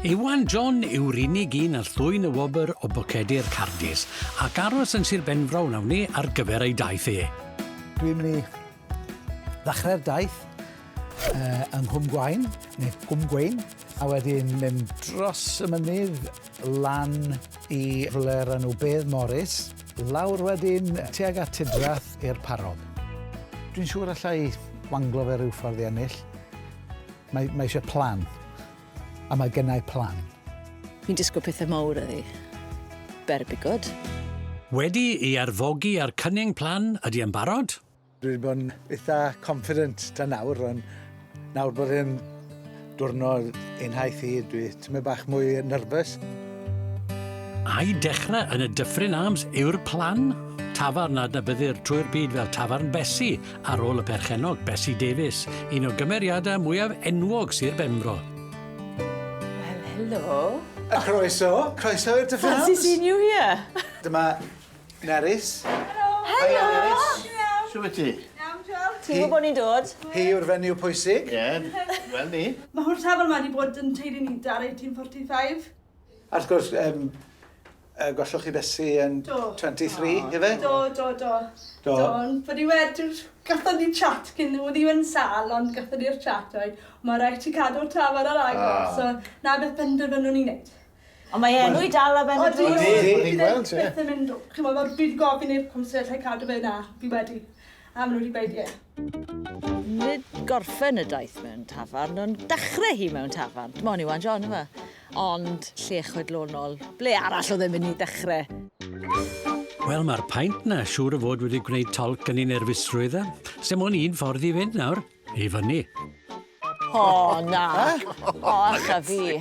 Iwan John yw'r unig un all ddwyn y wobr o bocedi'r Cardis, ac aros yn Sir Benfro wnawn ni ar gyfer ei daith e. Dwi'n mynd i ddechrau'r daith uh, yng Nghwm Gwaun, neu Gwm Gwein, a wedyn mynd dros y mynydd lan i rhywle o'r enw Bedd Morris, lawr wedyn tuag at Tidrath i'r Parog. Dwi'n siŵr allai wanglo fe rhyw ffordd i ennill. Mae, mae eisiau plan. A mae gennau plan. Fi'n disgwyl pethau mawr iddi. Better be good. Wedi ei arfogi â'r cunning plan, ydy e'n barod? Dwi wedi bod yn eitha confident tan nawr, ond nawr bod e'n diwrnod ein haith i, dwi tymed bach mwy nervous. Ai dechrau yn y Dyffryn Arms yw'r plan? Tafarn adnabyddir trwy'r byd fel Tafarn Bessie, ar ôl y perchennog, Bessie Davies, un o gymeriadau mwyaf enwog Sir Benfro. Wel, helo. A croeso, croeso i'r Dyffryn Arms. Fancy seeing you here. Dyma Nerys. Helo. Helo. Nerys. Shwt wyt ti? Iawn, diolch. Ti'n gwybod bod ni'n dod? Hi yw'r fenyw pwysig. Ie, wel ni. Mae hwn tafarn 'ma 'di bod yn teulu ni dar 1845. A wrth gwrs, um, uh, gollwch chi Bessie yn Do. 23, ife? Do, do, do. Do. Do, ond bod i wedi... Gathon ni chat cyn... Oedd hi yn sâl, ond gathon ni'r chat, right? Mae rhaid ti cadw'r tafarn ar agor, Ah. so na beth penderfynwn ni wneud. Ond mae enw i dal ar ben y drws. Odi, o'n i'n gweld, ie. Byth yn mynd, chimod, mae'r byd gofyn i'r cwmsel lle cadw fe na, fi wedi. A maen nhw wedi gweud ie. Nid gorffen y daith mewn tafarn, ond dechrau hi mewn tafarn. Dim ond Iwan John, yma. Ond lle chwedlonol, ble arall oedd e'n mynd i ddechrau? Wel, mae'r paent 'na siŵr o fod wedi gwneud tolc yn ei nerfusrwydd e. Sdim ond un ffordd i fynd nawr, i fyny. O, na. O, ach a fi.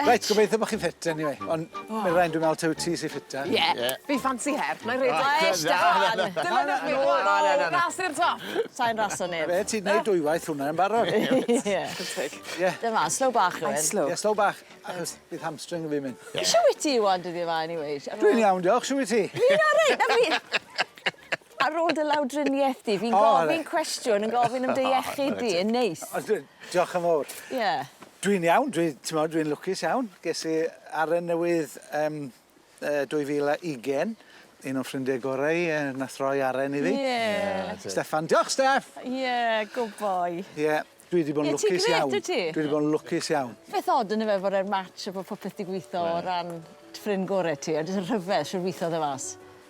Reit, gobeithio bod chi'n ffit, anyway. Ond oh. Mirain, dwi'n meddwl taw ti sy'n ffita. Ie. Yeah. Fi ffansi her. Mae'n rhedeg. Oes, Stefan. Dilynwch fi. Na, na, na. Ras i'r top. Sa'n ras o neb. Fe, ti'n neud dwywaith hwnna yn barod. Ie. Ie. Dyma, slow bach yw Slow. Ie, slow bach. Achos bydd hamstring fi mynd. Shw wyt ti, Iwan, dyddi yma, anyway? Dwi'n iawn, diolch. Shw wyt ti? Fi'n alright. Na fi... Ar ôl dy lawdriniaeth di, fi'n gofyn cwestiwn yn gofyn am dy iechyd di, yn neis. Diolch yn fawr. Ie. Dwi'n iawn, dwi, ti'n dwi'n lwcus iawn. Ges i aren newydd um, uh, 2020, un o'n ffrindiau gorau uh, nath roi aren i fi. Ie. Yeah. Steffan, diolch Steff! Ie, yeah, good boy. Ie, yeah, dwi wedi bod yn yeah, lwcus iawn. Ti'n gret, ti? Dwi wedi bod yn lwcus iawn. Beth od yn y fe fod e'r match a bod popeth di gweithio o ran ffrind gorau ti, a jyst yn rhyfedd siwr weithiodd e mas.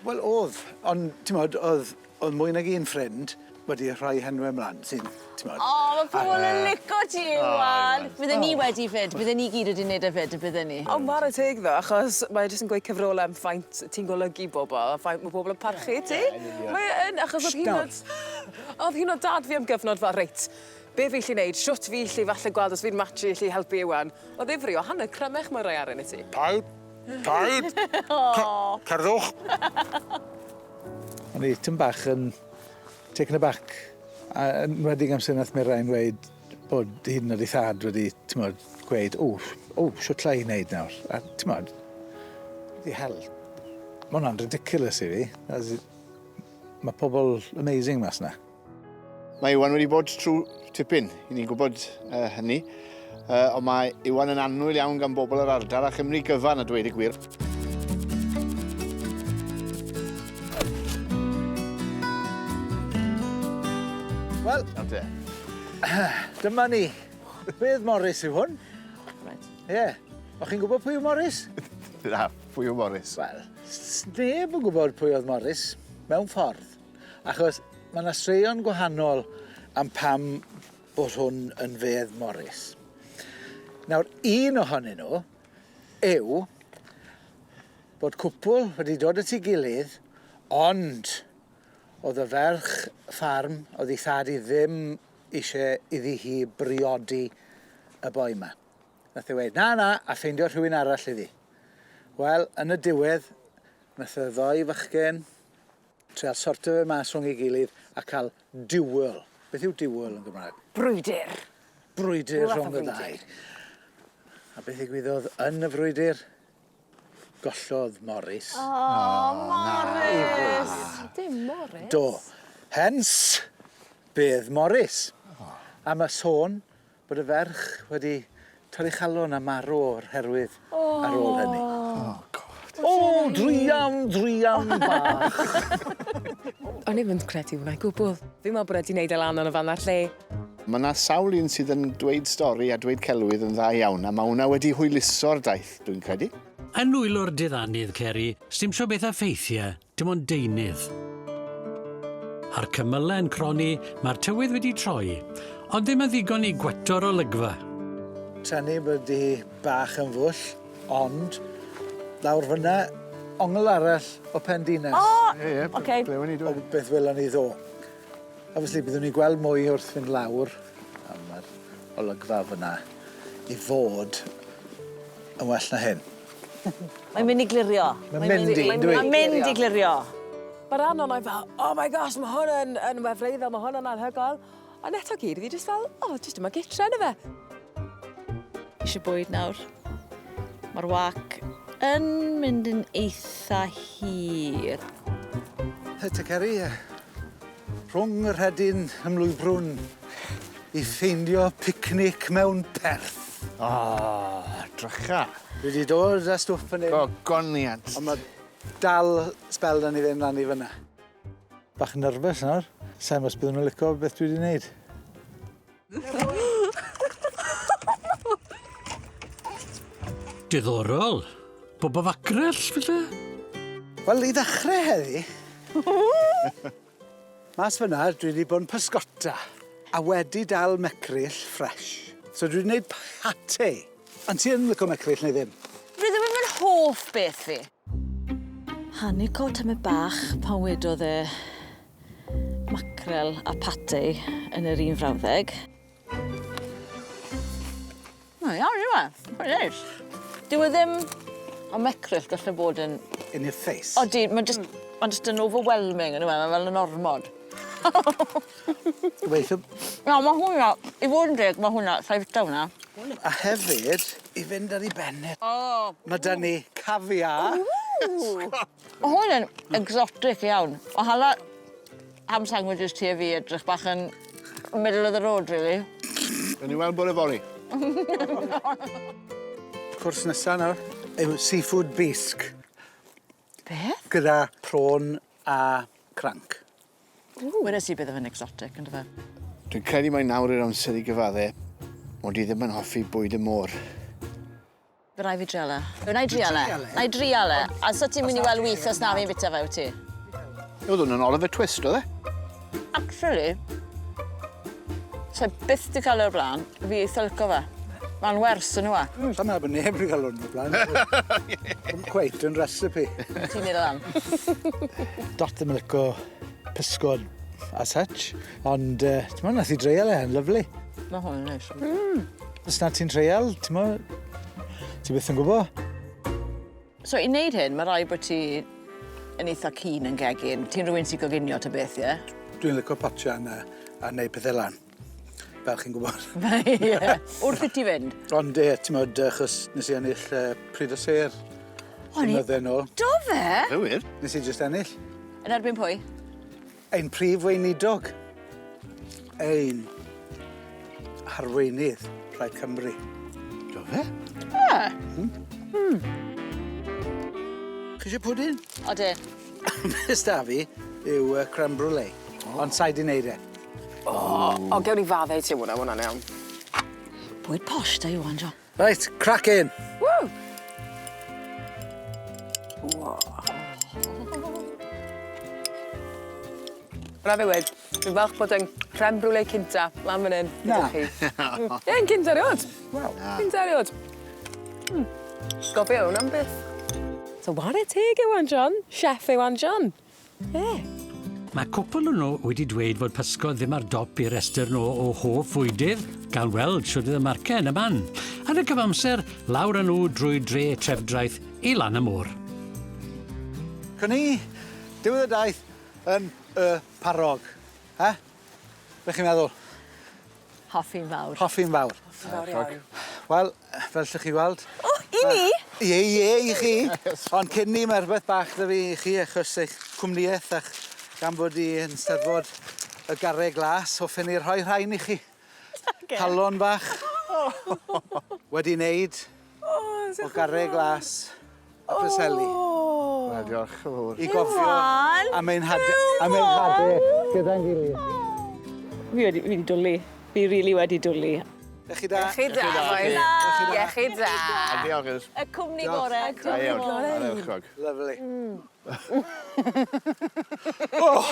Wel o'dd, ond t'mod o'dd o'dd mwy nag un ffrind wedi rhoi henwe mlan sy'n t'mod... O ma' pobol yn lico ti Iwan! Bydden ni wedi 'fyd, bydden ni gyd wedi neud e 'fyd yn bydden ni? Ond ware teg ddo, achos mae e jyst yn gweud cyfrole am faint ti'n golygu bobl a faint ma' pobl yn parchu ti. Mae e yn, achos o'dd hyd yn o'd o'dd hyd yn o'd dad fi am gyfnod fel reit, be' fi 'llu neud, shwt fi 'llu falle gweld os fi'n matchu 'llu helpu Iwan. O'dd ddifri o hanner crymych mwy roi arian i ti. Paid! Paid! Cerddwch! O'n i tym bach yn taken aback. A yn enwedig amser nath Mirain weud bod hyd yn oed ei thad wedi, t'mod, gweud, o, o, shwt 'lla i wneud nawr? A t'mod, the hell, ma' hwnna'n ridiculous i fi. As, mae pobl amazing mas 'na. Mae Iwan wedi bod trwy tipyn, i ni'n gwybod uh, hynny. Uh, ond mae Iwan yn annwyl iawn gan bobl yr ardal a Chymru gyfan a dweud y gwir. Wel, dyma ni. Bedd Morris yw hwn. Right. Ie. Yeah. O'ch chi'n gwybod pwy yw Morris? Na, pwy yw Morris? Wel, sneb yn gwybod pwy oedd Morris, mewn ffordd. Achos mae 'na straeon gwahanol am pam bod hwn yn fedd Morris. Nawr, un ohonyn nhw yw bod cwpwl wedi dod at ei gilydd, ond oedd y ferch ffarm, oedd ei thad i ddim eisiau iddi hi briodi y boi 'ma. Nath e weud, na, na, a ffeindio rhywun arall iddi. Wel, yn y diwedd, nath y ddou fachgen Trial sortio fe mas rhwng ei gilydd a cael duel. Beth yw duel yn Gymraeg? Brwydr. Brwydr rhwng y ddau. A beth ddigwyddodd yn y frwydr? Gollodd Morris. O, Morris! Dim Morris. Do. Hence, bedd Morris. A mae sôn bod y ferch wedi torri chalon a marw o'r herwydd ar ôl hynny. Oh, God. O, druan, druan bach. O'n i'm yn credu hwnna i gwbl. Fi'n meddwl bod e 'di neud e lan yn y fan a'r lle. Mae yna sawl un sydd yn dweud stori a dweud celwydd yn dda iawn, a mae hwnna wedi hwyluso'r daith, dwi'n credu. Yn nwylo'r diddanydd, Ceri, sdim sio beth â ffeithiau, dim ond deunydd. A'r cymylau yn cronni, mae'r tywydd wedi troi, ond ddim yn ddigon i gweto'r olygfa. Trueni bod hi bach yn fwll, ond lawr fyna, ongl arall o Pen Dinas. O! Ie, ie. Ocê. Ble o'n i O dweud? beth welon ni ddo. Obviously, byddwn ni'n gweld mwy wrth fynd lawr, a mae'r olygfa fyna i fod yn well na hyn. Mae'n mynd i glirio. Mae'n mynd i, yndw i? Mae'n mynd i glirio. Mae rhan o'n fel, oh my gosh, mae hwn yn, yn wefreiddiol, mae hwn yn anhygoel. Ond eto gyd, fi jyst fel, oh, jyst yma gytre yna fe. Eisiau bwyd nawr. Mae'r wac yn mynd yn eitha hir. Te Ceri, rhwng y rhedyn ymlwybrwn i ffeindio picnic mewn perth. O, drycha. Dwi wedi dod â stwff fan hyn. Gogoniant. Ond mae dal sbel da ni fynd lan i fyna. Bach yn nervous nawr. Sa'n os byddwn nhw'n licio beth dwi wedi wneud. Diddorol. Bob o facrell, felly? Wel, i ddechrau heddi, mas fyna, dwi wedi bod yn pysgota a wedi dal mecryll ffresh. So dwi wedi gwneud pate. Ond ti yn licio mecryll neu ddim? Dwi ddim yn hoff beth fi. Panico tymed bach pan wedodd e macrel a pate yn yr un frawddeg. Mae'n iawn, yw e? Mae'n neis. Dyw e ddim... O mecryll gallu bod yn... In your face. Odi, mae'n just, ma just yn overwhelming yn yw e, mae fel yn ormod. Gobeithio. Na, mae hwnna, i fod yn deg, mae hwnna, sa'i fita hwnna. A hefyd, i fynd ar ei benne. O! Mae da ni caviar. Mae hwn yn exotic iawn. Mae hala ham sandwiches ti a fi edrych bach yn middle of the road, really. Gawn ni weld bore fory. Cwrs nesa nawr yw seafood bisque. Beth? Gyda prawn a cranc. Wedes i bydde fe'n exotic, ynddo fe? Dwi'n credu mai nawr yw'r amser i gyfadde, mod i ddim yn hoffi bwyd y môr. Fe rai fi drial e. Wna i drial e. Na i drial e. A so ti'n mynd i weld weith os na fi'n bita fe, wyt ti? Oedd hwn yn Oliver Twist, oedd e? Actually, so byth di cael e o'r blaen, fi eitha lico fe. Mae'n wers yn yw e. Sa'n meddwl bod neb wedi cael hwn o'r blaen. Ddim cweit yn recipe. Ti'n neud e lan. Dot ddim yn lico pysgod as such, ond uh, ti'n meddwl, nath i dreial e, yn lyfli. Mae hwn yn neis. Os na ti'n treial, ti'n meddwl, ti byth yn gwybod. So i wneud hyn, mae rhaid bod ti yn eitha keen yn gegin. Ti'n rhywun sy'n goginio ta beth, ie? Dwi'n lico potsian a, a neud pethau lan, fel chi'n gwybod. Ie. Wrth i ti fynd. Ond ie, ti'n meddwl, achos nes i ennill Pryd o Sêr. O'n i- Blynydde nôl. Do fe? Gywir. Nes i jyst ennill. Yn erbyn pwy? Ein prif weinidog. Ein harweinydd Plaid Cymru. Do fe? Ie. Chi eisiau pwdin? Odi. Beth da fi yw creme brulee. Oh. Ond sa'i di wneud e. O, gewn ni faddau ti hwnna, hwnna'n iawn. Bwyd posh da Iwan, John. Right, crack in. Woo! Wow. Hwnna fe wed, dwi'n falch bod yn creme brulee cynta lan fan hyn. Na. gyda chi. Ie, yn cynta erioed. Wel. Cynta erioed. Gofio hwn am byth. So ware teg Iwan John, chef Iwan John. Ie. Yeah. Mae cwpl o'n nhw wedi dweud fod pysgod ddim ar dop i restr nhw o hoff fwydydd, gan weld shwd oedd y marcau yn y man. Yn y cyfamser, lawr â nhw drwy dre Trefdraeth i lan y môr. Cwn i, diwedd y daith yn y parog. Ha? Be chi'n meddwl? Hoffi'n fawr. Hoffi'n fawr. Fawr iawn. Wel, fel llwch chi weld... O, i ni? Ie, ie, i chi. Ond cyn ni, mae rhywbeth bach 'da fi i chi, achos eich cwmnïaeth a'ch gan bod i yn Steddfod y Garreg Las, hoffen ni rhoi rhain i chi. Calon bach. Wedi wneud o garreg las a Preseli. Wel, diolch yn fawr. I gofio Iwan! am ein hade, am ein hade gyda'n gilydd. Fi wedi, fi wedi dwlu. Fi rili wedi dwlu. Iechyd da. Iechyd da, boys. Iechyd da. A diolch, Ils. Y cwmni gore. Da iawn. Ardderchog. Lovely. Oh!